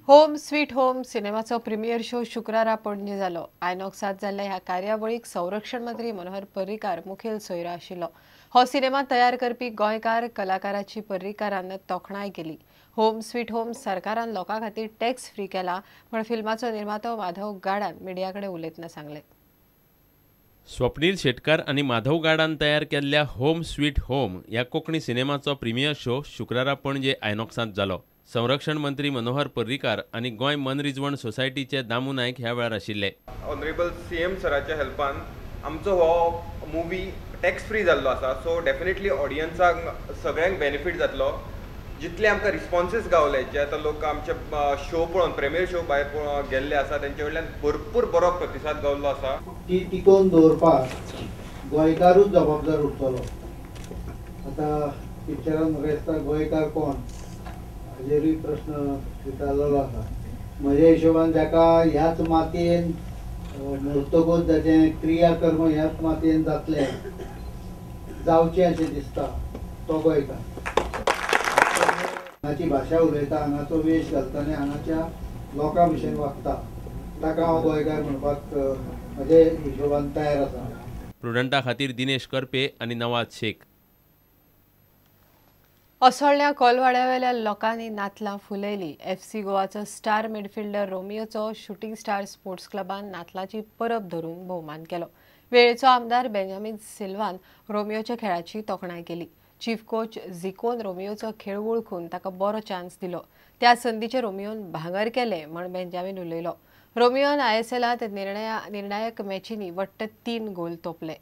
Home sweet home सिनेमाचो premiere show शुक्रारा पणजे जालो. आयनॉक्सांत जाल्ल्या ह्या कार्यावळीक संरक्षण मंत्री मनोहर पर्रीकार मुखेल सोयरो आशिल्लो. हो सिनेमा तयार करपी गोंयकार कलाकाराची पर्रीकारान तोखणाय केली. होम स्वीट होम सरकारान लोकां खातीर टॅक्स फ्री केला म्हण फिल्माचो निर्मातो माधव गाडान मिडिया कडेन उलयतना सांगलें. स्वप्नील शेटकार आनी माधव गाडान तयार केल्ल्या होम स्वीट होम ह्या कोंकणी सिनेमाचो प्रिमियर शो शुक्रारा पणजे आयनॉक्सांत जालो. संरक्षण मंत्री मनोहर पर्रीकार आनी गोंय मनरिजवण सोसायटीचे दामू नायक ह्या वेळार आशिल्ले. ऑनरेबल सीएम सराच्या हेल्पान आमचो हो मुवी टॅक्स फ्री जाल्लो आसा. सो डेफिनेटली ऑडियन्साक सगळ्यांक बेनिफीट जातलो. जितले आमकां रिस्पॉन्सीस गावले, जे आतां लोक आमचे शो पळोवन प्रिमियर शो भायर गेल्ले आसा तेंचे कडल्यान भरपूर बरो प्रतिसाद गावल्लो आसा. ती टिकोवन दवरपाक गोंयकारूच जबाबदार उरतलो. आतां पिक्चरान म्हाका दिसता गोंयकार कोण हाजेरूय प्रश्न विचारलेलो आसा. म्हज्या हिशोबान जाका ह्याच मातयेन मरतकूच जाचें क्रियाकर्म ह्याच मातयेन जातलें जावचें अशें दिसता तो गोंयकार. हांगाची भाशा उलयता, हांगाचो वेश घालता आनी हांगाच्या लोकां भशेन वागता ताका हांव गोंयकार म्हणपाक म्हजे हिशोबान तयार आसा. प्रुडंटा खातीर दिनेश करपे आनी नवाज शेख. असोळण्या कोलवाड्यावेल्या लोकांनी नातलां फुलयली. एफसी गोवाचो स्टार मिडफिल्डर रोमियोचो शूटिंग स्टार स्पोर्ट्स क्लबान नातलाची परब धरून भोवमान केलो. वेळेचो आमदार बेंजामीन सिल्वान रोमियोच्या खेळाची तोखणाय केली. चीफ कोच झिकोन रोमियोचो खेळ वळखून ताका बरो चान्स दिलो. त्या संदीचे रोमियोन भांगर केले म्हण बेंजामीन उलयलो. रोमियोन आयएसएलांत निर्णायक मॅचींनी वट्ट 3 गोल तोपले.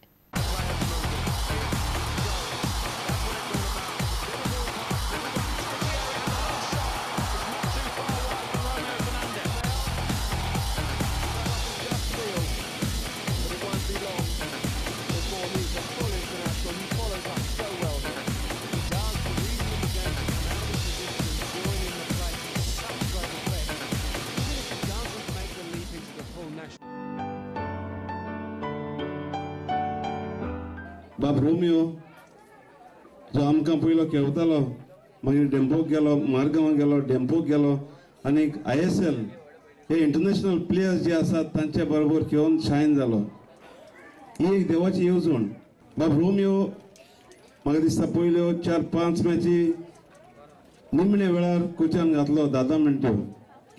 बाब रोमियो जो आमकां पयलो खेळतालो, मागीर डेम्पोक गेलो, मारगांवां गेलो, डेम्पोक गेलो आनी ISL हे इंटरनॅशनल प्लेयर्स जे आसात तांचे बरोबर खेळून शायन जालो. ही एक देवाची येवजण. बाब रोमियो म्हाका दिसता पयल्यो 4-5 मॅची निमण्या वेळार कोचान घातलो 10-10 मिनट्यो.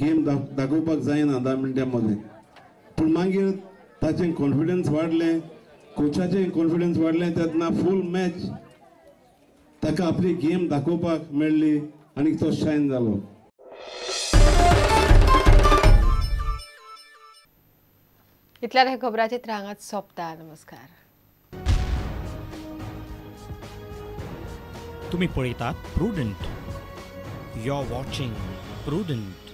गेम दाखोवपाक जायना 10 मिनटां मदें, पूण मागीर ताचें कॉन्फिडन्स वाडलें, कोचाचें कॉन्फिडन्स वाडलें. तेन्ना फूल मॅच ताका आपली गेम दाखोवपाक मेळ्ळी आनी तो शायन जालो. इतल्यान हे खबराचे हांगाच सोंपता. नमस्कार. तुमी पळयतात Prudent. You are watching Prudent.